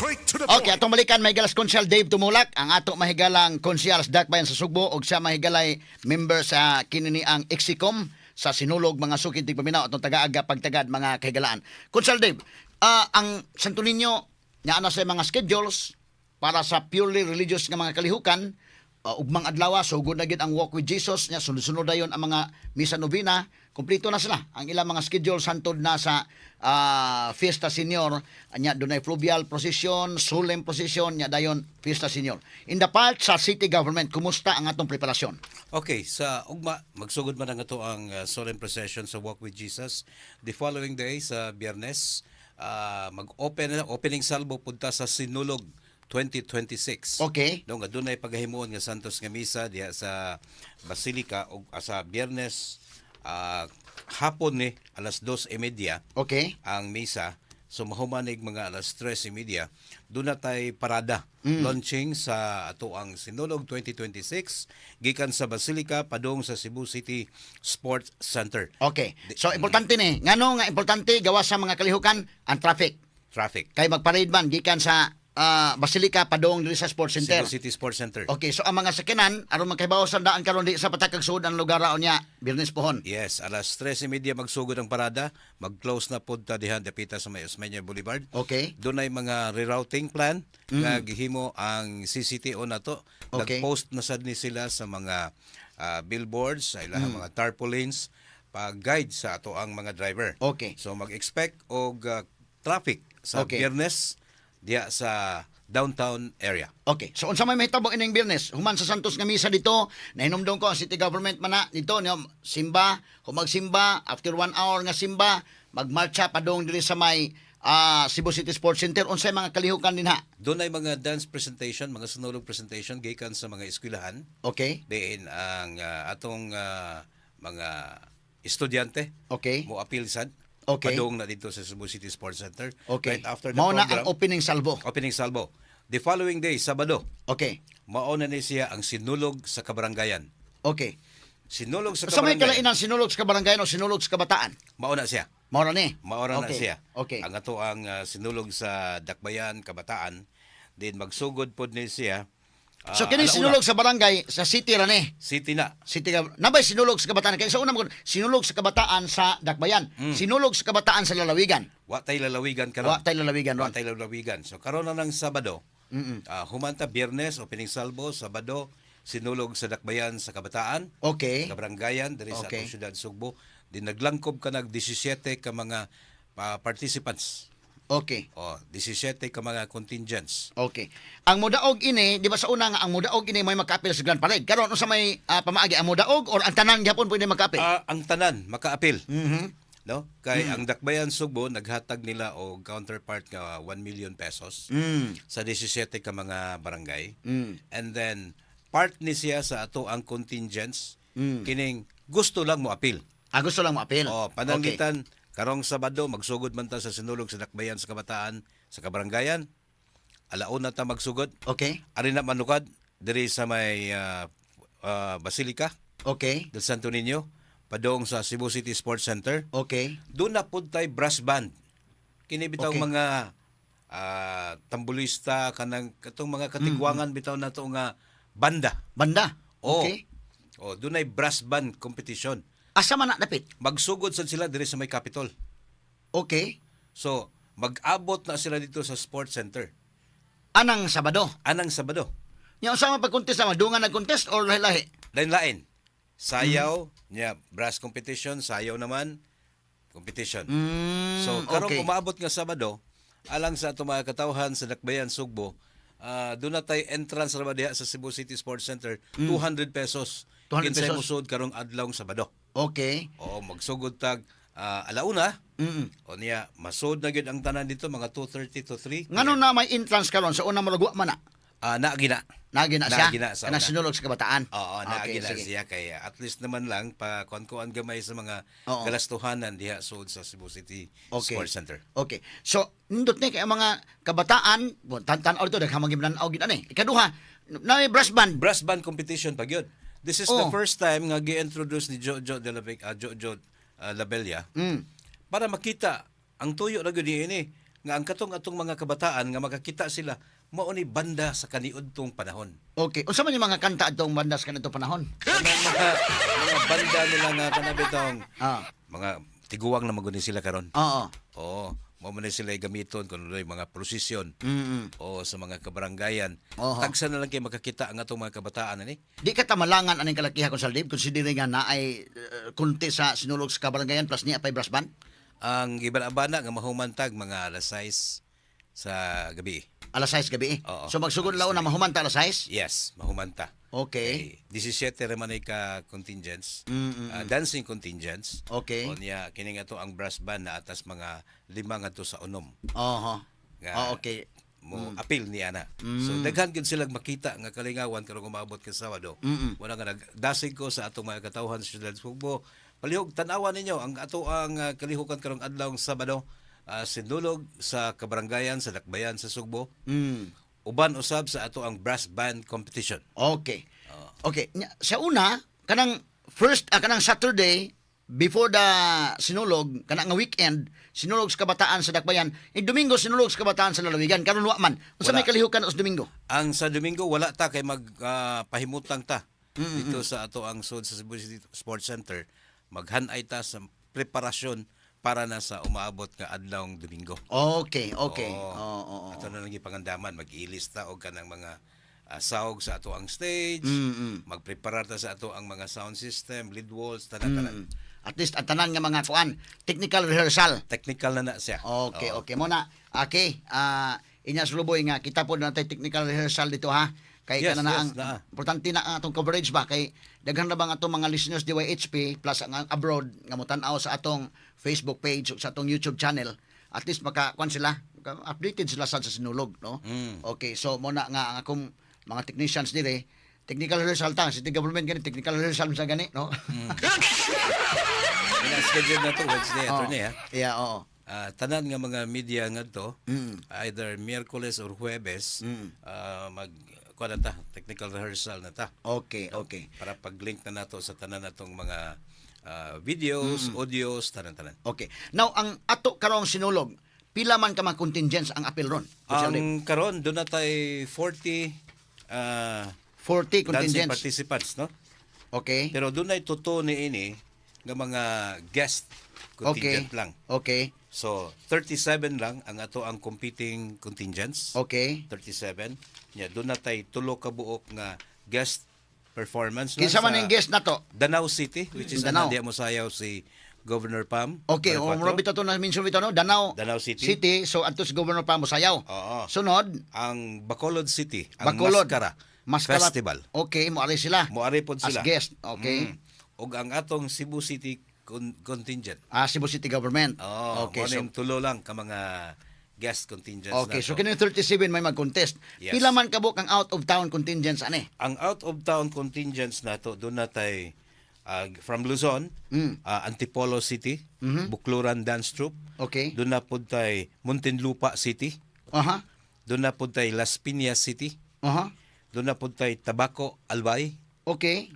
Straight to the Okay, point. atong balikan, mahigalas, Konsyal Dave Tumulak, ang ato mahigalang konsyal sa Dakbayan sa Sugbo ug siya mahigalay member sa kinini ang Execom sa Sinulog, mga suking tigpaminaw, atong taga-aga pagtagad, mga kahigalaan. Konsyal Dave, ang Santo Niño naa na sa mga schedules para sa purely religious nga mga kalihukan, ugmang adlaw sugod na gid ang Walk with Jesus nya, sunod-sunod dayon ang mga misa novena, kompleto na sila ang ilang mga schedule santod na sa Fiesta Senior nya. Dunay fluvial procession, solemn procession nya, dayon Fiesta Senior. In the part sa city government, kumusta ang atong preparasyon? Okay, sa ugma magsugod man ang ato ang solemn procession sa Walk with Jesus. The following day sa Biyernes, mag-open opening salvo punta sa Sinulog 2026. No, nga dunay pagahimuon nga Santos nga misa diha sa Basilica og sa Biyernes, hapon ni alas 2:30 ang misa. So mahumanig mga alas 3:30, doon na tay parada launching sa ato ang Sinulog 2026 gikan sa Basilica padung sa Cebu City Sports Center. Okay, so importante ni, ngano nga importante, gawa sa mga kalihukan ang traffic. Traffic. Kay magparade man gikan sa Basilica padung diri sa Sports Center. Cebu City Sports Center. Okay, so ang mga sakyanan aron makahibaw sa daan karon di sa patakag sud ang lugar raon niya Biyernes pohon. Yes, alas 3:30 magsugod ang parada, mag-close na pud ta diha dapita sa may Osmeña Boulevard. Doon ay mga rerouting plan nga gihimo ang CCTO nato. Nag-post na sad ni sila sa mga billboards, sa ilahang mga tarpaulins pa-guide sa ato ang mga driver. So mag-expect og traffic sa Biyernes diha sa downtown area. Okay. So unsa may mahitabo ining Biyernes? Human sa Santos nga misa dito, nahinumdom ko ang city government man na dito niyo simba, humagsimba, after one hour nga simba, magmarcha padung diri sa may Cebu City Sports Center. Unsay mga kalihukan dinha? Doon ay mga dance presentation, mga sinulog presentation gikan sa mga eskwelahan. Diin ang atong mga estudyante mo apil sad. Padung na dito sa Cebu City Sports Center. Right after the Mao na program, ang opening salvo. Opening salvo. The following day, Sabado, mao na ni siya ang Sinulog sa Kabarangayan. Sinulog sa Sa may Kabarangayan. kalainan, Sinulog sa Kabarangay o Sinulog sa Kabataan? Mao na siya. Mao na ni. Mao na siya. Ang ato ang Sinulog sa Dakbayan, Kabataan, din magsugod pod ni siya. So kini Alauna. Sinulog sa barangay sa city ra ni. City na. City Nabay Sinulog sa Kabataan kay sa una mo Sinulog sa Kabataan sa Dakbayan. Sinulog sa Kabataan sa lalawigan. Wa tay lalawigan karon. Wa tay lalawigan Wa ron. tay lalawigan. So karon na ng Sabado. Humanta Biyernes opening salvo, Sabado Sinulog sa Dakbayan sa Kabataan. Kabaranggayan diri sa atong syudad Sugbo. Din naglangkob ka nag 17 ka mga participants. Oh, 17 ka mga contingents. Okay. Ang mudaog ini, di ba sa una nga ang mudaog ini may makaapil sa Grand Parade. Karon unsa may pamaagi, ang mudaog or ang tanan gyapon pwede makaapil? Ang tanan makaapil. No? Kay ang Dakbayan Sugbo naghatag nila og counterpart nga 1 million pesos sa 17 ka mga barangay. And then part ni siya sa ato ang contingents kining gusto lang mo apil. Ah, gusto lang moapil. Oh, pananglitan karong Sabado magsugod man ta sa Sinulog sa Dakbayan sa Kabataan sa Kabaranggayan. Alauna ta magsugod. Ari na manukad diri sa may Basilica del Santo Niño padong sa Cebu City Sports Center. Doon na pud tay brass band. Kini bitaw mga tambulista, kanang katong mga katigwangan bitaw nato nga banda. Banda. Oh. Oh, doon ay brass band competition. Asa man na dapit? Magsugod sad sila diri sa may Capitol. So, mag-abot na sila dito sa Sports Center. Anang Sabado. Anang Sabado. Nya unsa man pag-contest naman? Dungan nag-contest or lahi-lahi? Lain-lain. Sayaw, nya brass competition, sayaw naman competition. So, karong umaabot nga Sabado, alang sa atong mga katawhan sa Dakbayan Sugbo, doon na tay entrance ra ba diha sa Cebu City Sports Center, 200 pesos. 200 Kinsay pesos. mosud karong adlawng Sabado. O magsugod tag alauna. O niya masud na gyud ang tanan dito mga 2:30 to 3. Ngano na may entrance karon, sa una murag wa man na? Naagi na. Naagi na siya. Naagi na sa Kanang una. Sinulog sa Kabataan. Oo, naagi na sige. siya kay at least naman lang pa kuan-kuan gamay sa mga galastuhanan diha sud sa Cebu City Sports Center. Okay. So, nindot ni kay ang mga kabataan, tan-tan-aw dito, daghang mga gimnan-aw gid ani. Ikaduha, na may brass band. Brass band competition pag yun. This is the first time nga gi-introduce ni Jojo de la Vega, Jojo Labella para makita ang tuyo ra gyud niini Nga ang katong atong mga kabataan nga makakita sila mao ni banda sa kaniudtong panahon. Okay. Unsa man yung mga kanta atong banda sa kanitong panahon? Kanang mga banda nila nga kana bitong mga tiguang na maguni sila karon. Oo, mao man ni sila gamiton kun dunay mga prosesyon o sa mga kabaranggayan. Tagsa na lang kay makakita ang atong mga kabataan ani. Di ka tamalangan aning kalakiha, Konsehal Dave, considering nga naay kunti sa Sinulog sa kabarangayan plus niya pay brass band. Ang giban-abana nga mahumantag mga alas 6 sa gabi. Alas 6 gabi. Oo. So magsugod laon na mahumanta alas 6? Yes, mahumanta. 17 ra man ay ka contingents, dancing contingents. Unya kini nga to ang brass band na atas mga 5 ngadto sa 6. Nga mo apil ni ana. So daghan gyud sila makita nga kalingawan karong umabot ka Sabado. Wala nga nagdasig ko sa atong mga katawhan sa siyudad sa Sugbo. Palihog tan-awan ninyo ang ato ang kalihukan karong adlawng Sabado, Sinulog sa Kabaranggayan sa Dakbayan sa Sugbo. Uban usab sa ato ang brass band competition. Okay. Sa una, kanang first kanang Saturday before the Sinulog, kanang nga weekend, Sinulog sa Kabataan sa Dakbayan, ig Domingo Sinulog sa Kabataan sa Lalawigan. Karon wa man. Unsa Wala. may kalihukan os Domingo? Ang sa Domingo wala ta kay mag pahimutang ta dito sa ato ang sud sa Cebu City Sports Center. Maghanay ta sa preparasyon para na sa umaabot nga adlawng Domingo. Okay. Oo. Oo. Ato na lang gipangandaman, mag-ilis ta og kanang mga sahog sa ato ang stage, magpreparar ta sa ato ang mga sound system, lead walls, tanan-tanan. At least ang tanan nga mga kuan, technical rehearsal. Technical na na siya. Okay, Oo. okay. Muna, okay. Inya suluboy nga kita po na tayo technical rehearsal dito ha. Kay kana na ang naa. importante na ang atong coverage ba kay daghan na bang atong mga listeners DYHP plus ang abroad nga motan-aw sa atong Facebook page ug sa atong YouTube channel. At least maka kuan sila, updated sila sa Sinulog, no? Okay, so mo na nga ang akong mga technicians dire, technical rehearsal ta, city government gani technical rehearsal sa gani, no? Ina-schedule na to Wednesday, attorney ha. Yeah, oo. Tanan nga mga media ngadto either Miyerkules or Huwebes mag kuan na ta, technical rehearsal na ta para pag-link na nato sa tanan natong mga videos, audios, tanan-tanan. Okay. Now, ang ato karong Sinulog, pila man ka mga contingents ang apil ron? Ang karon doon na tay 40 40 dancing contingents. participants, no? Okay. Pero doon ay totoo ni ini nga mga guest contingent lang. So 37 lang ang ato ang competing contingents. 37. Nya doon na tay tulo ka buok nga guest performance lang Kinsa man sa ang guest nato? Danao City, which is Danao. Danao. Diya mosayaw si Governor Pam. Okay, o Baricuatro. mura bitaw to na mention bitaw, no? Danao, Danao City. City, so adto si Governor Pam mosayaw. Oo. Sunod, Ang Bacolod City, ang Bacolod. Mascara, Mascara Festival. Okay, moari sila. Moari pod as sila. guest. Okay. Ug ang atong Cebu City contingent. Ah, Cebu City Government. Oh, Okay, so tulo lang ka mga guest contingents okay, so nato. kini 37 may mag-contest. Yes. Pila man kabuk ang out of town contingents ani? Ang out of town contingents nato doon na tay from Luzon, Antipolo City, Bukluran Dance Troupe. Doon na pud tay Muntinlupa City. Doon na pud tay Las Piñas City. Doon na pud tay Tabaco, Albay. Okay?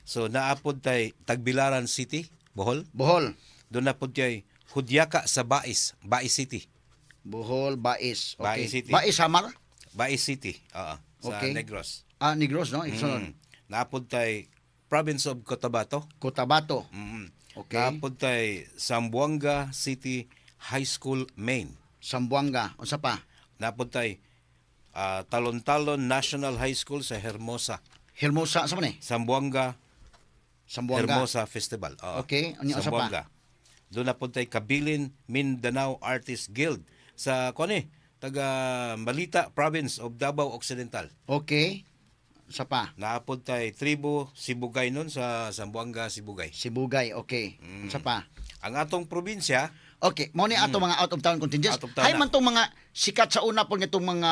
So naa pud tay Tagbilaran City, Bohol. Bohol. Doon na pud tay Judiaca sa Bais, Bais City. Bohol, Bais. Okay. Bais City. Bais Samar? Bais City, oo, sa Negros. Ah, Negros, no? Sunod. Naa pud tay Province of Cotabato. Cotabato. Naa pud tay Zamboanga City High School, Main. Zamboanga. Unsa pa? Naa pud tay Talon-Talon National High School sa Hermosa. Hermosa sa man eh? Zamboanga Zamboanga. Hermosa Festival. Oo. Okay. Unya, unsa pa? Zamboanga. Doon na pud tay Kabilin Mindanao Artist Guild sa kuan eh, taga Malita Province of Davao Occidental. Okay. Unsa pa? Naa pud tay Tribo Sibugay nun sa Zamboanga Sibugay. Sibugay. Okay. Unsa pa? Ang atong probinsya, Okay, mao ni ato mga out of town contingents. Out of town Hay na. man tong mga sikat sa una po nitong mga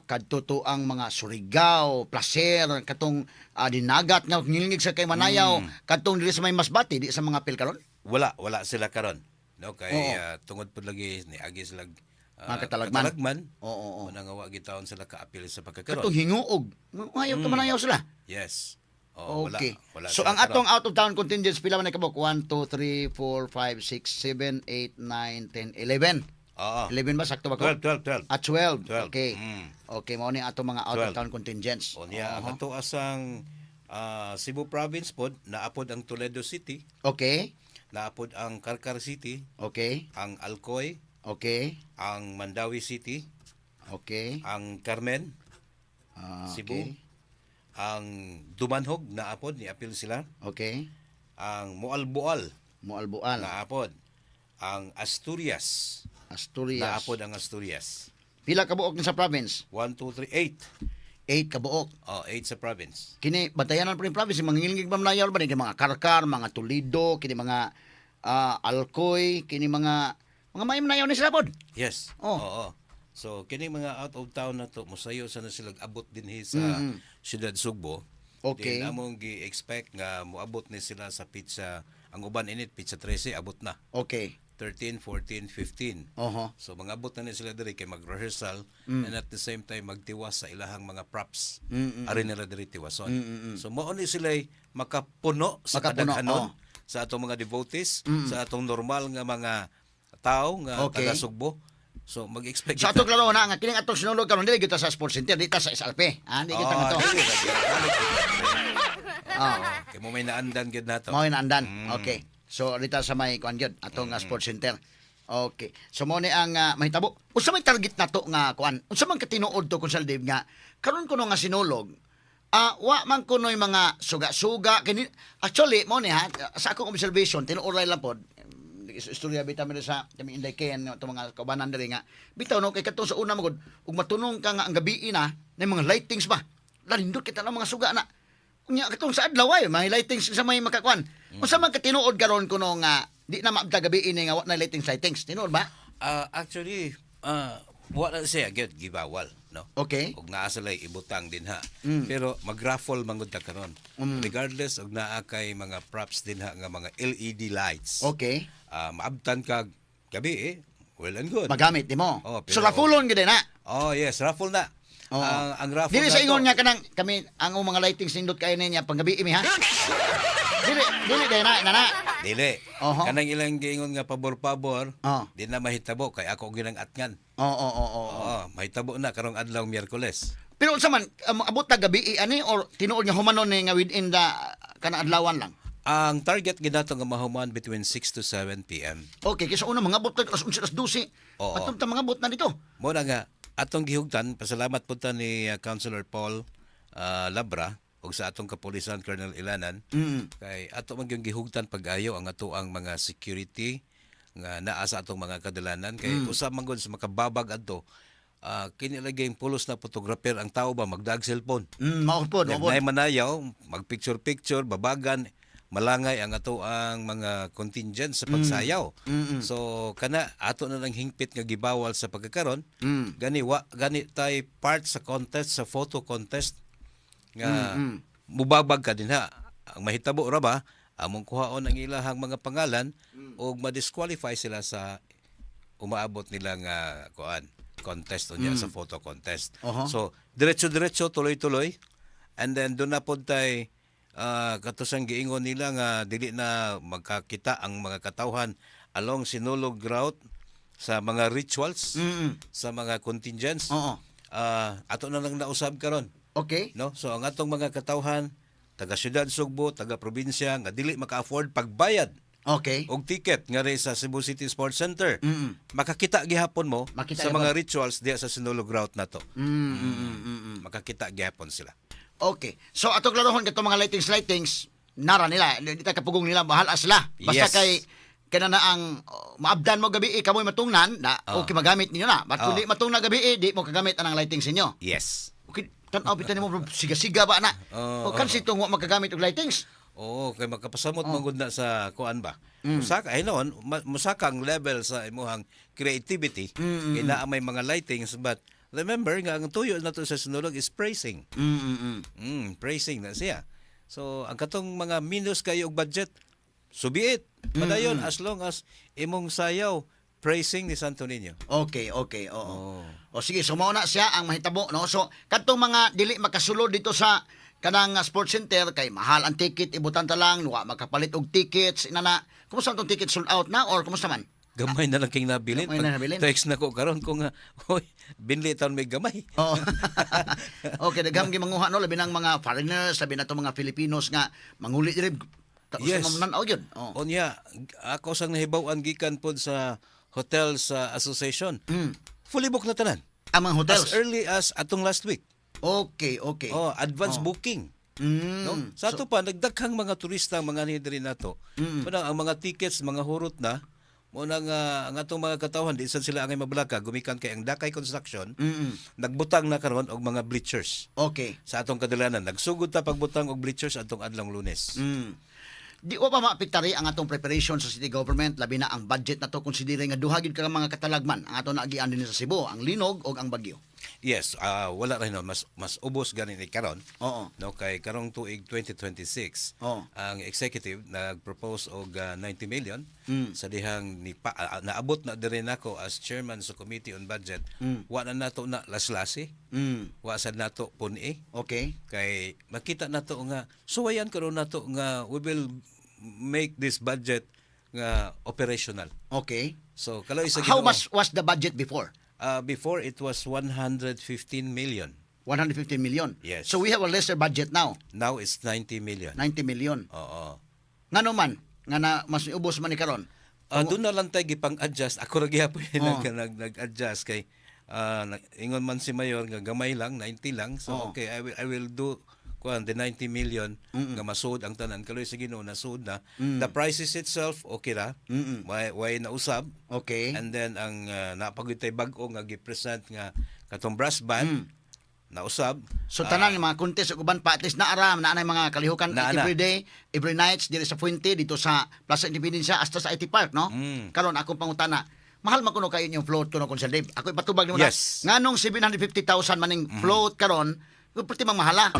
kadto to ang mga Surigao, Placer, katong Dinagat nga ngilngig sa kay Manayaw, katong diri sa may Masbate, di sa mga apil karon. Wala wala sila karon. No, kay tungod pud lagi ni agi sila Mga katalagman. katalagman. Oo, oo. Muna nga wa gitawon sila kaapil sa pagkakaron. Katong Gingoog. Ayaw ka Manayaw sila. Yes. Oh, wala, wala So sila ang karon. atong out of town contingents pila man ni kabuk? 1 2 3 4 5 6 7 8 9 10 11. Oo. 11 ba sakto ba ko? 12, 12, 12. Ah, 12. 12. Okay. Okay, mao ni ato mga out of 12. town contingents. Unya ang ato asang Cebu Province pod, naapod ang Toledo City, naapod ang Carcar City, ang Alcoy, ang Mandaue City, ang Carmen, Cebu, ang Dumanhog naapod, niapil sila, ang Moalboal Moalboal, naapod, ang Asturias, Asturias. naapod ang Asturias. Pila ka buok ni sa province? 1, 2, 3, 8. 8 ka buok. Oh, 8 sa province. Kini bantayanan pa rin province, mga ngilngig mamlayaw ba ni kini mga Karkar, mga Toledo, kini mga Alcoy, kini mga maimnayaw ni sila pod. Yes. Oh. Oo. So kini mga out of town na to, mosayo sa na sila abot dinhi sa siyudad Sugbo. Then among gi-expect nga moabot ni sila sa petsa, ang uban init petsa 13 abot na. 13, 14, 15. So mangabot na ni sila diri kay mag-rehearsal and at the same time magtiwas sa ilahang mga props. Ari nila diri tiwason. So mao ni sila makapuno sa Makapuno, kadaghanon oh. sa atong mga devotees, sa atong normal nga mga tao nga taga Sugbo. So mag-expect Sa atong klaro na nga kining atong sinulog karon dili gyud ta sa sports center, di ta sa SRP. Ah, di gyud ta Oh, nga to. dili ra gyud. Kay mo may naandan gyud nato. Mao naandan. Okay. So dito sa may kuan gyud atong sports center. Okay. So mo ni ang mahitabo. Unsa may target nato nga kuan? Unsa man katinuod to kung Dave nga karon kuno nga sinulog? Wa man kuno'y mga suga-suga kini, actually mo ni ha, sa akong observation, tinuod lang pod istorya bitaw mi sa kami Inday Ken itong mga kaubanan diri nga bitaw no, kay katong sa una magud ug matunong ka nga ang gabi na na mga lightings ba, lalindot kita ng mga suga na. Unya katong sa adlaw ay may lightings sa may makakuan. Unsa man katinuod karon kuno nga di na maabta gabi ini nga wa na lightings lightings, tinuod ba? Actually, wala siya gyud gibawal, no? Og naa sila ibutang dinha. Pero mag-raffle man gud ta karon. Regardless og naa kay mga props dinha nga mga LED lights. Maabtan ka gabi eh, well and good. Magamit nimo. Oh, So pero- raffleon gyud na. Oh yes, raffle na. Oo. Ang raffle Dili sa nato- ingon nga kanang kami ang mga lightings nindot kayo niya panggabi mi ha. Dili dili day na na. Dili. Oho. Kanang ilang giingon nga pabor-pabor, di na mahitabo kay ako ginang atngan. Oo. Oo, mahitabo na karong adlaw Miyerkules. Pero unsa man abot ta gabi ani or tinuod nga humanon ni nga within the kana adlawan lang? Ang target ginato nga mahuman between 6 to 7 PM. Okay, kaysa una mga abot ta alas 11, alas 12. Oo. Atong ta mga abot na dito. Mo na nga atong gihugtan, pasalamat pud ta ni Councilor Paul Labra ug sa atong kapulisan Colonel Ilanan kay ato man gyud gihugtan pag-ayo ang ato ang mga security nga naa sa atong mga kadalanan kay usa man gud sa makababag adto, kini lagi yung pulos na photographer ang tao ba magdag cellphone. Mao po, mao po. Nagnay manayaw, magpicture-picture, babagan, malangay ang ato ang mga contingent sa pagsayaw. So kana ato na lang hingpit nga gibawal sa pagkakaron. Gani wa gani tay part sa contest, sa photo contest nga mubabag ka dinha. Ang mahitabo ra ba among kuhaon ang ilahang mga pangalan ug ma-disqualify sila sa umaabot nila nga kuan contest unya sa photo contest. So diretso-diretso, tuloy-tuloy, and then doon na pod tay katusang giingon nila nga dili na magkakita ang mga katawhan along Sinulog route sa mga rituals, sa mga contingents. Ato na lang nausab karon, no? So ang atong mga katawhan taga siyudad Sugbo, taga probinsya nga dili maka-afford pagbayad og ticket nga sa Cebu City Sports Center, makakita gihapon mo Makita sa gihapon. mga rituals diya sa Sinulog route na to. Makakita gihapon sila. Okay. So ato klarohon katong mga lightings lightings nara nila, di ta kapugong nila, bahala sila. Basta kay kana na ang oh, maabdan mo gabi eh, kamoy matungnan na okay magamit ninyo na. But kung di matungnan gabi eh, di mo kagamit anang lightings ninyo. Okay, tan-aw bitan nimo bro, siga-siga ba na? Oo. O kan sitong wa makagamit og lightings. Oo, kay makapasamot man gud na sa kuan ba. Musaka ay noon, musaka ang level sa imuhang creativity. Kay naa may mga lightings, but remember nga ang tuyo na to sa Sinulog is praising. Praising na siya. So ang katong mga minus kayo og budget, so be it. Padayon as long as imong sayaw praising ni Santo Niño. Okay, oo. O sige, so mao na siya ang mahitabo, no? So kadtong mga dili makasulod dito sa kanang sports center kay mahal ang ticket, ibutan ta lang, wa makapalit og tickets, inana. Kumusta ang tong ticket, sold out na or kumusta man? Gamay na lang king nabilin. Gamay na nabilin. Text na ko karon kung oy, binli taon may gamay. Oo. Okay, daghang gimanguha, no, labi nang mga foreigners, labi na to mga Filipinos nga manguli diri. Yes. Yes. Gyud. Oh. Unya, ako sang nahibaw-an gikan pod sa hotel sa association. Fully booked na tanan. Ang mga hotels. As early as atong last week. Oh, advance booking. No? Sa ato pa nagdaghang mga turista ang mga diri nato. Mao ang mga tickets, mga hurot na. Mao na nga ang atong mga katawhan di sad sila angay mabalaka gumikan kay ang Dakay Construction nagbutang na karon og mga bleachers sa atong kadalanan. Nagsugod ta pagbutang og bleachers atong adlong Lunes. Di wa pa maapektari ang atong preparation sa city government, labi na ang budget na to, konsidere nga duha gyud ka mga katalagman ang ato naagian dinhi sa Cebu, ang linog ug ang bagyo? Yes, wala ra no, mas mas ubos gani ni karon. No, kay karong tuig 2026 ang executive nag-propose og 90 million sa dihang ni pa, naabot na diri nako as chairman sa Committee on Budget. Wa na nato na laslasi. Wa sad nato pun-i kay makita nato nga suwayan karon nato nga we will make this budget nga operational. So kaloy sa How Ginoo, much was the budget before? Before it was 115 million. 115 million. Yes. So we have a lesser budget now, Now it's 90 million. 90 million. Oo. Ngano man nga na mas ubos man ni karon? Doon na lang tayo gipang-adjust. Ako ra gihapon nag-adjust kay ingon man si Mayor nga gamay lang, 90 lang. So okay, I will do kuan the 90 million nga masuod ang tanan. Kaloy sa Ginoo, nasuod na. The prices itself okay ra. Way nausab. And then ang naa pa gyud tay bag-o nga gi-present nga katong brass band, nausab. So tanan mga contest ug uban pa, at least naara na anay mga kalihukan Naa na. every day, every nights diri sa Fuente, dito sa Plaza Independencia hasta sa IT Park, no? Karon akong pangutana, mahal man kuno kayo inyong float kuno, Konsel Dave. Ako ipatubag nimo na. Yes. Nganong 750,000 maning float karon, perti mang mahala?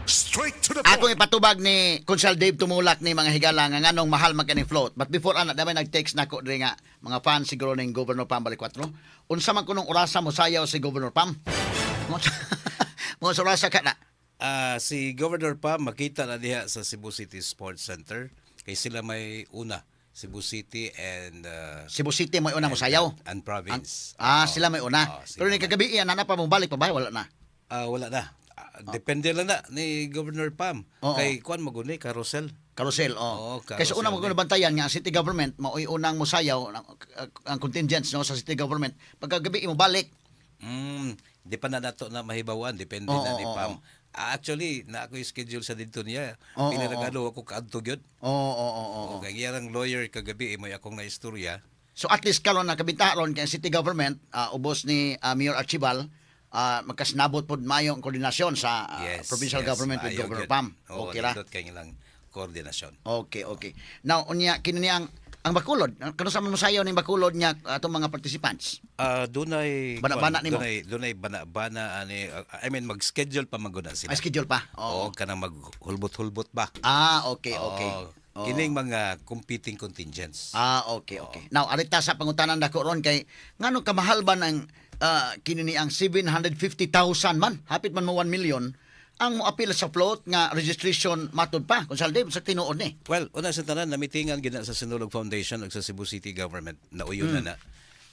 Straight to the Ako point. ipatubag ni Konsel Dave Tumulak ni mga higala nga nganong mahal man kaning float. But before ana, damay nag-text nako diri nga mga fans siguro ning Governor Pam Balicuatro. Unsa man kunong orasa mo sayaw si Governor Pam? Mo sa orasa ka na? Si Governor Pam makita na diha sa Cebu City Sports Center kay sila may una, Cebu City and Cebu City may una mo sayaw. and province. Ah, Oo. sila may una. Oo, sila Pero ni may- kagabi ana na pa mo balik pa ba? Wala na. Wala na. Depende lang na ni Governor Pam. Kay kuan maguni carousel. Carousel, oh. Oo, Kaysa carousel una mo ni. kuno bantayan nga ang city government mao'y unang mosayaw ang contingents, no, sa city government. Pagkagabi mo balik. Di pa na nato na mahibawan, depende na ni Pam. Actually, na ako schedule sa didto niya. Pila ra kadlaw ako kaadto gyud. Oo. Okay, ang lawyer kagabi eh, may akong naistorya. So at least karon nakabita ron kay ang city government ubos ni Mayor Archibald, magkasnabot pod maayo ang koordinasyon sa provincial government with Maayo Governor gyud. Pam. Oo, Okay ra. nindot kay ilang koordinasyon. Okay. Now unya kini ni ang Bacolod, kano sa man mosayaw ning Bacolod niya atong mga participants? Dunay Bana-bana kuwan, nimo? Dunay bana-bana ani, I mean, mag-schedule pa man gud na sila. Ay, schedule pa. Oo, kanang maghulbot-hulbot ba. Ah, okay. Oo. Kining mga competing contingents. Ah, okay. Now, arita sa pangutanan dako ron kay ngano kamahal ba ng kini ni ang 750,000 man, hapit man mo 1 million ang moapil sa float nga registration matud pa. Kung sa sa tinuod ni. Well, una sa tanan, namitingan gina sa Sinulog Foundation ug sa Cebu City Government na uyon na na.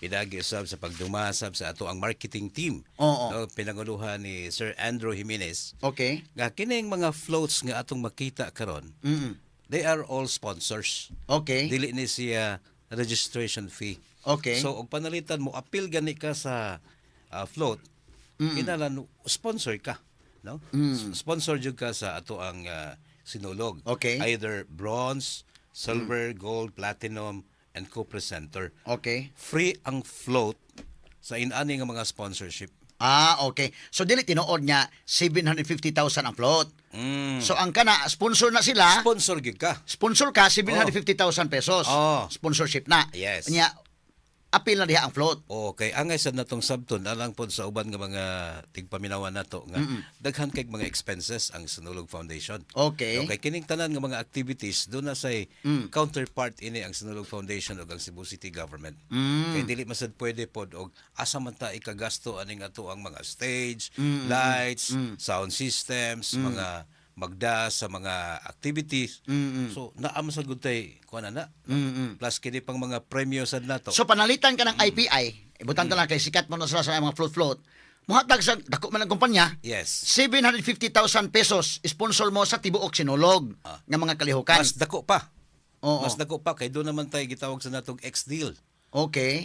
Pidagi usab sa pagdumasab sa ato ang marketing team. No, pinanguluhan ni Sir Andrew Jimenez. Nga kining mga floats nga atong makita karon, they are all sponsors. Dili ni siya registration fee. So og panalitan mo apil gani ka sa float, kinahanglan sponsor ka, no? Sponsor jud ka sa ato ang Sinulog. Either bronze, silver, gold, platinum and co-presenter. Free ang float sa inani nga mga sponsorship. Ah, okay. So dili tinuod nga 750,000 ang float. So ang kana sponsor na sila. Sponsor gyud ka. Sponsor ka 750,000 pesos. Sponsorship na. Yes. Nya apil na diha ang float. Okay, angay sad natong sabton alang pod sa uban nga mga tigpaminawan nato nga daghan kay mga expenses ang Sinulog Foundation. Okay, kining tanan nga mga activities doon na say counterpart ini ang Sinulog Foundation ug ang Cebu City Government. Kay dili man sad pwede pod og asa man ta ikagasto aning ato ang mga stage, lights, sound systems, mga Magda sa mga activities. So naa man sa gud tay kuan na. Plus kini pang mga premyo sad nato. So panalitan ka ng IPI, ibutan ta lang kay sikat mo na sila sa mga float-float. Muhatag sa dako man ang kumpanya. 750,000 pesos sponsor mo sa tibuok Sinulog nga mga kalihukan. Mas dako pa. Oo. Mas dako pa kay doon naman tayo gitawag sa natong X deal.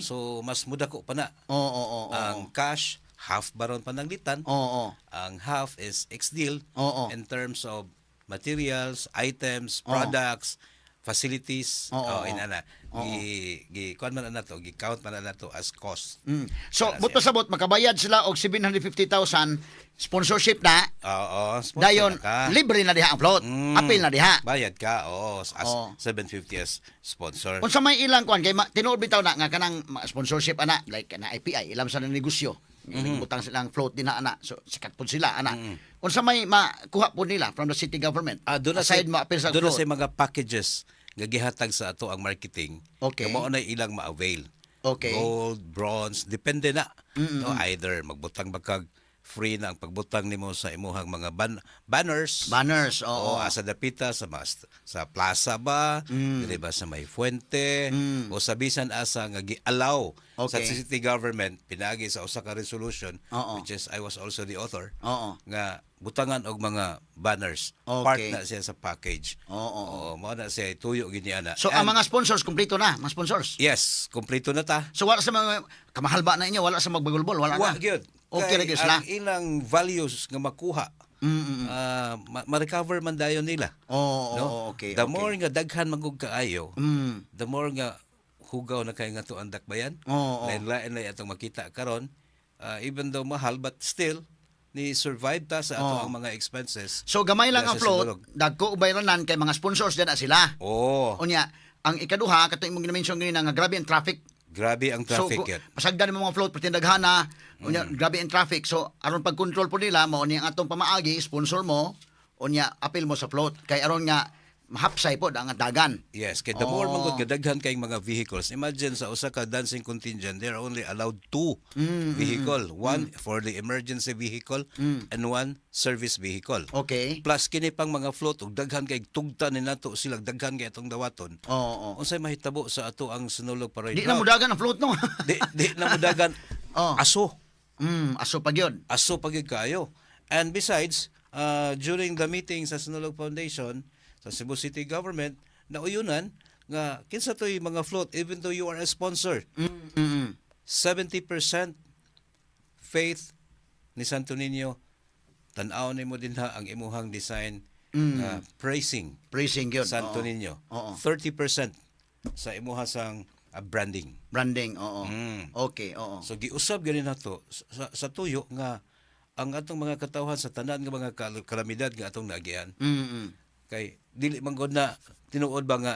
So mas mudako pa na. Oo, oo, oo. Ang cash half baron pananglitan. Oo. Ang half is X deal Oo. In terms of materials, items, products, facilities, oh, inana. Gi gi kuan man na to, gi count man na to as cost. So, Wala but siya. pasabot makabayad sila og 750,000 sponsorship na. Oo, sponsor Dayon na ka. libre na diha ang float. Apil na diha. Bayad ka, oo, as 750 as sponsor. Unsa may ilang kuan kay tinuod bitaw na nga kanang sponsorship ana like na IPI ilam sa negosyo. Butang silang float din na ana. So sikat pud sila ana. Unsa may makuha po nila from the city government? Ah, doon na Aside sa, maapil sa doon na float. sa mga packages nga gihatag sa ato ang marketing. Nga mao na ilang ma-avail. Gold, bronze, depende na. No, either magbutang ba kag free na ang pagbutang nimo sa imuhang mga banners. Banners, oo. O asa dapita sa mga sa plaza ba, dili ba sa may fuente o sa bisan asa nga gi-allow sa city government pinagi sa usa ka resolution, which is I was also the author, nga butangan og mga banners. Part na siya sa package. Oo, oo. Oo, mao na siya tuyo gini ana. So ang mga sponsors kompleto na, mga sponsors. Yes, kompleto na ta. So wala sa mga kamahal ba na inyo, wala sa magbagulbol, wala Wa na. gyud. Okay Kay ra gyud sila. ang ilang values nga makuha, ma-recover man dayon nila. No? The more nga daghan man gud kaayo, the more nga hugaw na kay nga to ang dakbayan. Oo, oo. Lain-lain na atong makita karon. Even though mahal, but still ni survive ta sa ato ang mga expenses. So gamay lang Dahil ang sa float, Sinulog. dagko bayranan kay mga sponsors din na sila. Unya, ang ikaduha katong imong gina-mention ganina nga grabe ang traffic. Grabe ang traffic So, yun. pasagdan mo mga float perting daghana, unya grabe ang traffic. So aron pag-control po nila mao ni ang atong pamaagi, sponsor mo, unya apil mo sa float kay aron nga mahapsay pod ang dagan. Yes, kay the more man gud nga daghan kay mga vehicles. Imagine sa usa ka dancing contingent, they are only allowed two vehicle, one for the emergency vehicle and one service vehicle. Plus kini pang mga float ug daghan kay tugta ni nato sila, daghan kay atong dawaton. Oo, oo. Unsay mahitabo sa ato ang Sinulog Parade? Di na mudagan ang float, no? Di na mudagan. Aso. Aso pa gyud. Aso pa gyud kaayo. And besides, during the meeting sa Sinulog Foundation, sa Cebu City Government, nauyunan nga kinsa to'y mga float even though you are a sponsor. 70% faith ni Santo Niño, tan-aw nimo dinha ang imuhang design praising Praising gyud. Santo Niño. 30% sa imuha sang branding. Branding, oo. Okay, oo. So giusab gani nato sa tuyo nga ang atong mga katawhan sa tanan nga mga kalamidad nga atong naagian kay dili man gud na tinuod ba nga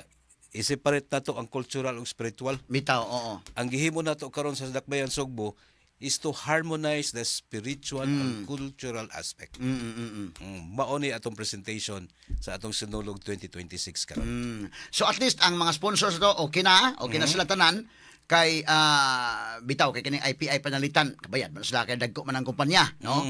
i-separate nato ang cultural ug spiritual. Bitaw, oo. Ang gihimo nato karon sa Dakbayan Sugbo is to harmonize the spiritual and cultural aspect. Mao ni atong presentation sa atong Sinulog 2026 karon. So at least ang mga sponsors to okay na sila tanan kay bitaw kay kining IPI panalitan kabayad man sila kay dagko man ang kumpanya, no?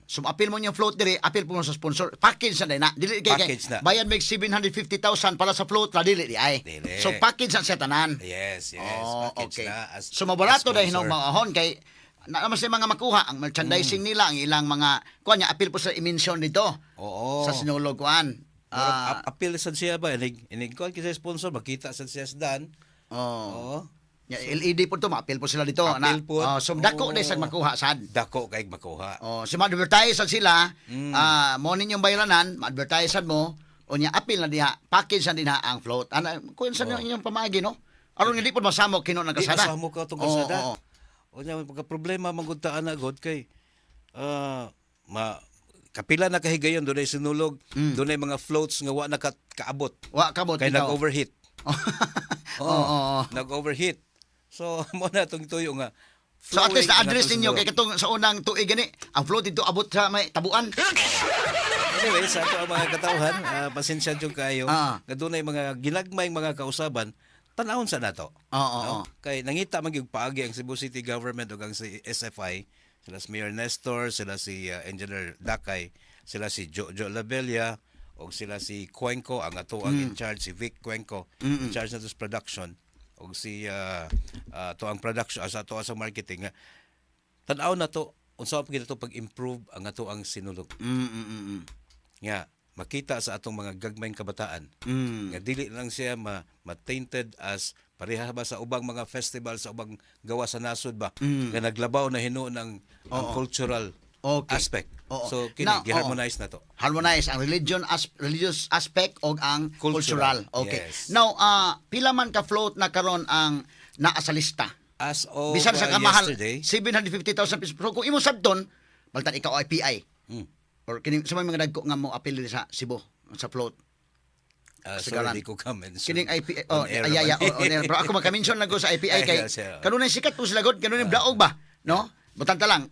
So apil mo niyang float diri, apil po mo sa sponsor. Package na na. Dili kay Package na. Bayad mig 750,000 para sa float ra dili di ay. Dili. So package na siya tanan. Yes, Oh, package okay. na as So mabarato as dahil sponsor. hinog maahon kay na naman sa mga makuha ang merchandising nila, ang ilang mga kuan niya apil po sa i-mention dito. Oo. Sa Sinulog kuan. Murag appeal sad siya ba inig kuan kasi sponsor makita sad siya sa dan. Oh. Oo. Ya, LED po to, maapil po sila dito. Apil na, po. Oh, so dako Oo. na isang makuha sad. Dako kay makuha. Oh, so ma-advertise sila, mo ninyong bayranan, ma-advertise mo, unya apil na diha, package na dinha ang float. Ana, kuan sa inyong pamaagi, no? Aron hindi po masamok kino ng Di kasada. masamo ka atong Oo, kalsada. oo. O nya pagka problema man gud ta ana god kay ma kapila na kahigayon dunay Sinulog, dunay mga floats nga wa na kaabot. Wa kabot Kay bitaw. nag-overheat. Oo, oo, oo. Nag-overheat. So mo na itong tuyo nga. So at least flowing na-address nga ninyo atong kay katong sa unang tuig gani, ang float dito abot sa may tabuan. Anyway, sa ato ang mga katawhan, pasensya jud kayo. Nga dunay mga ginagmayng mga kausaban, tan-awon sa nato. Oo, oo, No? oo. Kay nangita man gyud paagi ang Cebu City Government ug ang si SFI, sila si Mayor Nestor, sila si Engineer Dakay. Sila si Jojo Labella og sila si Cuenco, ang ato ang in charge si Vic Cuenco, in charge na to sa production og si to ang production sa ato sa marketing nga tan-aw na to unsa pa gyud to pag-improve ang ato ang Sinulog nga makita sa atong mga gagmayng kabataan nga dili lang siya ma tainted as pareha ba sa ubang mga festival sa ubang gawa sa nasod ba nga naglabaw na hinuon ang cultural aspect. So kini Now, gi-harmonize na to. Harmonize ang religion as religious aspect og ang cultural. Cultural. Okay. Yes. Now, pila man ka float na karon ang naa sa lista? As of Bisan sa kamahal, yesterday. 750,000 pesos. Pero kung imo sabton, baltan ikaw ay PI. Or kini sa may mga dagko nga mo apil diri sa Cebu sa float. Sorry, Sigaran. di ko ka-mention. Kining IPI, oh, On air ay, ay, naman. oh, on air. Pero ako maka-mention lang ko sa IPI Ay, kay yes, yeah. kanunay sikat po sila god, kanunay daog ba, no? Butang ta lang,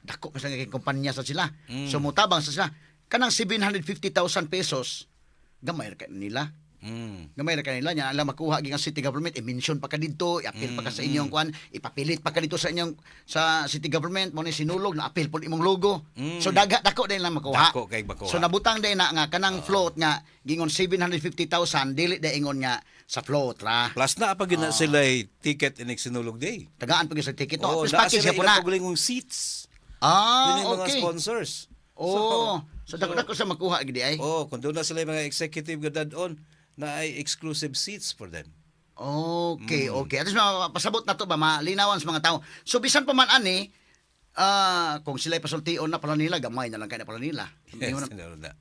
dako pa sila kay kumpanya sa sila. So mutabang sa sila. Kanang 750,000 pesos gamay ra ka nila. Gamay ra ka nila nya alam makuha gikan city government, i-mention pa ka didto, i-appeal pa ka sa inyong kuan, ipapilit pa ka dito sa inyong sa city government mo ni Sinulog na appeal pod imong logo. So daga dako din lang makuha. Dako kay makuha. So nabutang din na nga kanang float nga gingon 750,000, dili da ingon nga sa float ra. Plus na pa gina sila ticket inig Sinulog Day. Tagaan pag sa ticket to. Oh, Plus naa package sila po na. ilang kaugalingong seats. Ah, Yun yung mga sponsors. Oh, so dako dako sa makuha gidi ay. Oh, kung doon na sila yung mga executive nga on na ay exclusive seats for them. Okay. At least mapasabot na to ba, malinawan sa mga tao. So bisan pa man ani, kung sila'y pasultion na pala nila, gamay na lang kay na pala nila. Yes, Hindi mo na- meron na.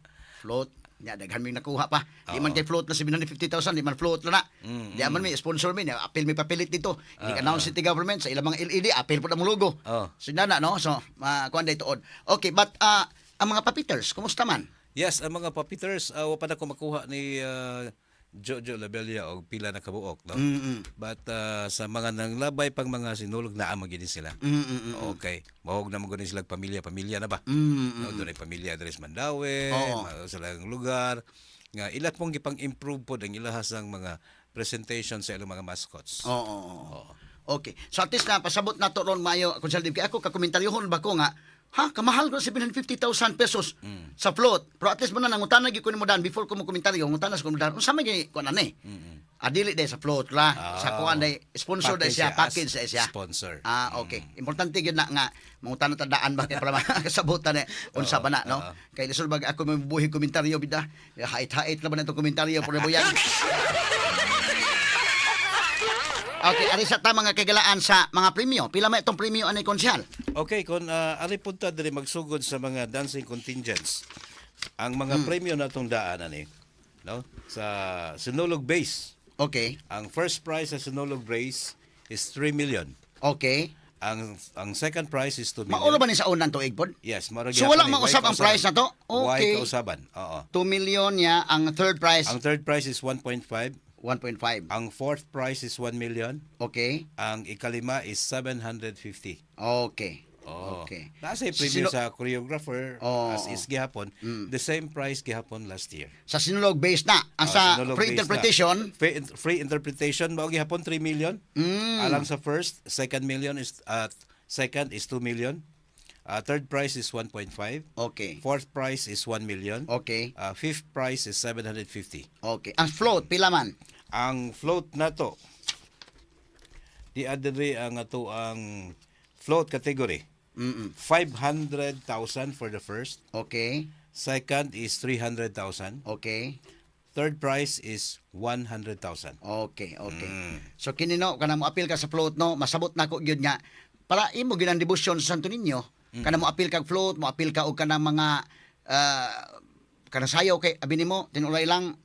Float. Nya daghan may nakuha pa. Di man kay float na 750,000, di man float na na. Di man may sponsor mi, appeal mi papilit dito. I-announce city government sa ilang mga LED, appeal po na mong logo. Oh. So na no. So kuan day tuod. Okay, but ang mga papiters, kumusta man? Yes, ang mga puppeteers, wa pa na ko makuha ni Jojo Labella og pila na kabuok, no? But sa mga nanglabay pang mga Sinulog, naa man gini sila. Okay. Mahog na man gini sila pamilya, pamilya na ba? No, doon ay pamilya diri sa Mandaue, mga sa ilang lugar nga ila pong gipang-improve pod ang ilahasang mga presentation sa ilang mga mascots. Oo. Okay. So at least na pasabot na to ron maayo kung kay ako kakomentaryohon ba ko nga ha kamahal ko 750,000 pesos sa float. Pero at least mo na nangutana gyud ko nimo dan before ko mo komentaryo, ngutana sa ko mo dan. Unsa man gyud kuan ani? Adili day sa float ra, sa kuan day sponsor day Package siya, siya as package day siya. sponsor. Ah, okay. Importante gyud na nga mangutana ta daan ba kay para makasabot ta ni unsa ba na, no? Kay lisod bag ako may buhi komentaryo bida. Hait-hait na ba na itong komentaryo pero buyan. Okay, ari sa ta mga kagalaan sa mga premyo. Pila man itong premyo ani, konsehal? Okay, kung ari punta diri magsugod sa mga dancing contingents. Ang mga premyo natong daan ani, no? Sa Sinulog Base. Ang first prize sa Sinulog Base is 3 million. Ang second prize is 2 million. Maulo ba ni sa unang tuig pod? Yes, mao ra So, wala gyapon eh. mausab Way ang prize na to? kausaban. Way kausaban. Oo. 2 million niya ang third prize. Ang third prize is 1.5. 1.5. Ang fourth prize is 1 million. Ang ikalima is 750. Oh. Nasa preview sa choreographer as is gihapon. The same price gihapon last year. Sa Sinulog base na. Ang Ah, sa Sinulog free base na. interpretation, Free interpretation mao gihapon 3 million. Alang sa first, second million is second is 2 million. Third prize is 1.5. Fourth prize is 1 million. Fifth prize is 750. Okay. Ang float pila man? Ang float nato di adiri ang ato ang float category. 500,000 for the first. Second is 300,000. Third prize is 100,000. Okay. So kini no, kana mo apil ka sa float no, masabot nako gyud nga para imo gyud ang debosyon sa Santo Niño. Kana mo apil kag float, mo apil ka og kanang mga kanang sayaw kay abi nimo tinulay lang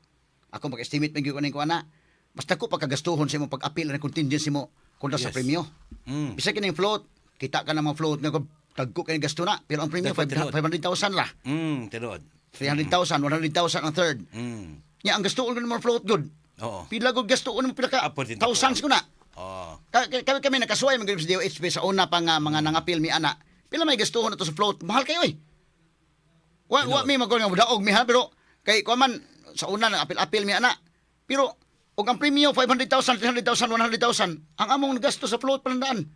ako mag-estimate man gyud ko ning kuana. Basta ko pagkagastuhon sa imong pag-apil ang contingency mo kontra sa premyo. Bisag kining float, kita ka na mga float nga tagko kay gasto na, pero ang premyo Dapat tinuod. 500,000 ra. Tinuod. 300,000, 100,000 ang third. Nya ang gastuon ko ng float good. Pila gud gastuon mo pila ka Apo din thousands ko na. Kami nakasuway man gyud sa DOHP sa una pa nga mga nangapil mi ana. Pila may gastuhon na to sa float? Mahal kayo eh. Wa mi magol nga daog mi ha, pero kay kuan man sa una nang apil-apil mi ana. Pero og ang premyo 500,000, 300,000, 100,000, ang among gasto sa float palandaan.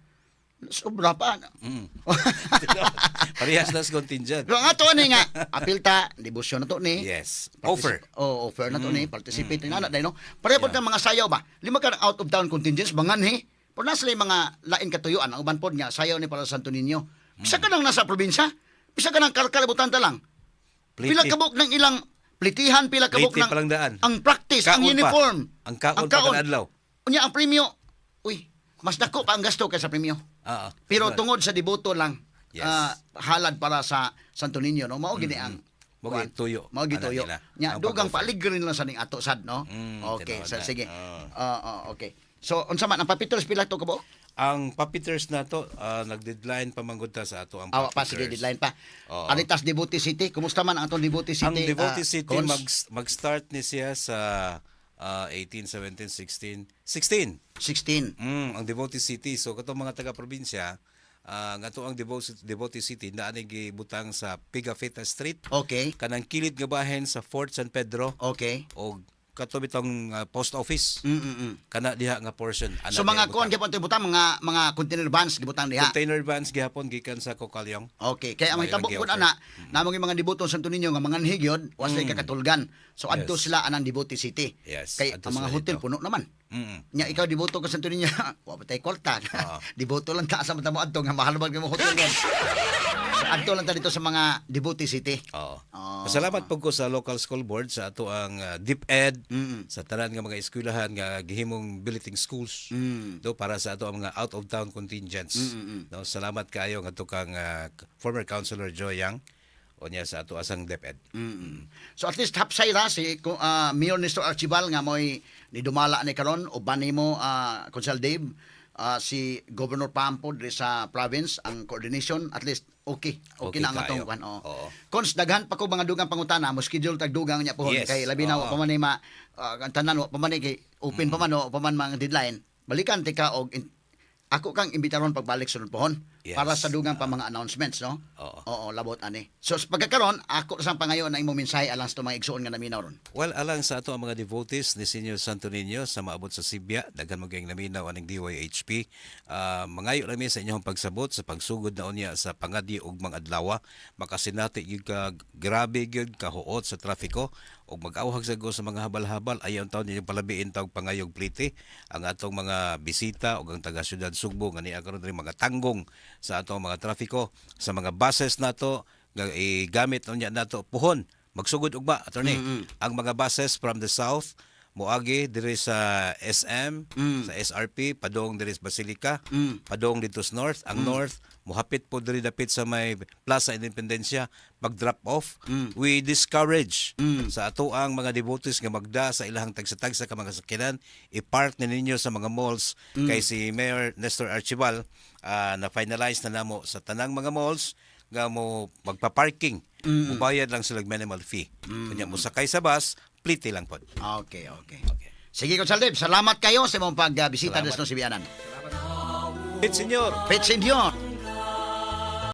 Sobra pa. Tinuod. Parehas na sa contingent. Pero ang ato ani nga apil ta debosyon na to ni. Yes. Offer. Oh, offer na to ni, participate ni ana dai, no. Pareho pod kang mga sayaw ba. Lima ka out of town contingents manganhi. Pero nasa sila yung mga lain katuyuan ang uban pod nga sayaw ni para sa Santo Niño. Bisa ka nang nasa probinsya, bisa ka nang karkalibutan ta lang. Pliti. Pila kabuk ng ilang plitihan, pila kabuk Pliti ng pa lang daan. ang practice, ang Kaon pa. uniform. Ang kaon pa kada adlaw. Unya ang premyo. Uy, mas dako pa ang gasto kaysa premyo. Pero tungod sa deboto lang, halad para sa Santo Niño, no, mao gini ang Mao kuan. gini tuyo. Mao gini Ana tuyo. nila. Nya Ang dugang pag-offer. paaligre nila sa ning ato sad, no. Okay, Tinuod sa, na. sige. Oo. Okay. So unsa man ang puppeters, pila to kabuok? Ang puppeters na to, nag-deadline pa manggod ta sa ato ang Awa pa, sige, puppeters. deadline pa. Oo. Aritas Devotee City, kumusta man ang atong Devotee City? Ang Devotee City Cons? mag-start ni siya sa 18, 17, 16, 16. 16. Ang Devotee City. So katong mga taga-probinsya, nga to ang Devotee City naa ni gibutang sa Pigafetta Street. Kanang kilid nga bahin sa Fort San Pedro og kato bitong post office. Kana diha nga portion. Ana So diha mga ibutang. kuan gyapon ibutang mga container vans gibutang diha. Container vans gihapon gikan sa Cocaliong. Okay, kaya ang May mahitabo ilang pud gi-offer. ana, namong yung mga deboto sa Santo Niño nga mga gyud, wa sila kakatulgan. So adto sila anang Devotee City. Yes, Kay adto ang mga sila hotel dito. puno naman. Nya ikaw deboto ka sa Santo Niño, wa pa tay kwarta. Deboto lang ta sa mata mo adto nga mahal ba mo hotel ron. So adto lang ta dito sa mga Devotee City. Oo. Oo. Pasalamat po ko sa local school board sa ato ang DepEd, sa tanan nga mga eskwelahan nga gihimong billeting schools do para sa ato ang mga out of town contingents. No, salamat kaayo ngadto kang former Councilor Joy Yang unya sa ato asang DepEd. So at least hapsay ra si Mayor Nestor Archival nga mo'y nidumala ni karon uban nimo, Konsehal Dave, si Governor Pampo diri sa province ang coordination, at least okay okay, Okay na ang atong kaayo. kuan, oh. Oo. Cons, daghan pa ko mga dugang pangutana, mo schedule tag dugang nya pohon kay labi na wa pa man ni ma ang tanan wa pa man ni kay open pa man, wa pa man mga deadline. Balikan tika og ako kang imbitaron pagbalik sunod pohon para sa dugang pa mga announcements, no. Oo. Oo, labot ani. So sa pagkakaron, ako sa pangayon na imong mensahe alang sa mga igsuon nga naminaw ron. Well, alang sa ato ang mga devotees ni Senior Santo Niño sa maabot sa Sibya, daghan mo kayong naminaw aning DYHP. Mangayo lang mi sa inyong pagsabot sa pagsugod na unya sa pangadyo ug mga adlaw. Makasinati gyud ka, grabe gyud kahuot sa trafiko ug mag-awhag sa go sa mga habal-habal. Ayaw taon ninyong palabiin tawag pangayog plite ang atong mga bisita ug ang taga siyudad Sugbo nga niya karon diri mga tanggong sa atong mga trafiko sa mga buses nato nga igamit unya nato puhon magsugod ugma, attorney, ang mga buses from the south moagi diri sa SM, sa SRP, padong diri sa Basilica, padong dito sa north. Ang north mohapit po diri dapit sa may Plaza Independencia pag drop off. We discourage sa ato ang mga devotees nga magda sa ilahang tagsa-tagsa ka mga sakyanan. I-park na ninyo sa mga malls kay si Mayor Nestor Archival, na finalize na namo sa tanang mga malls nga mo magpa-parking, mubayad lang sila minimal fee. Kunya mosakay sa bus, plite lang pod. Okay. Okay. Sige, Konsehal Dave, salamat kayo sa imong pagbisita Salamat. sa Sibianan. Pit senyor. Pit Senyor.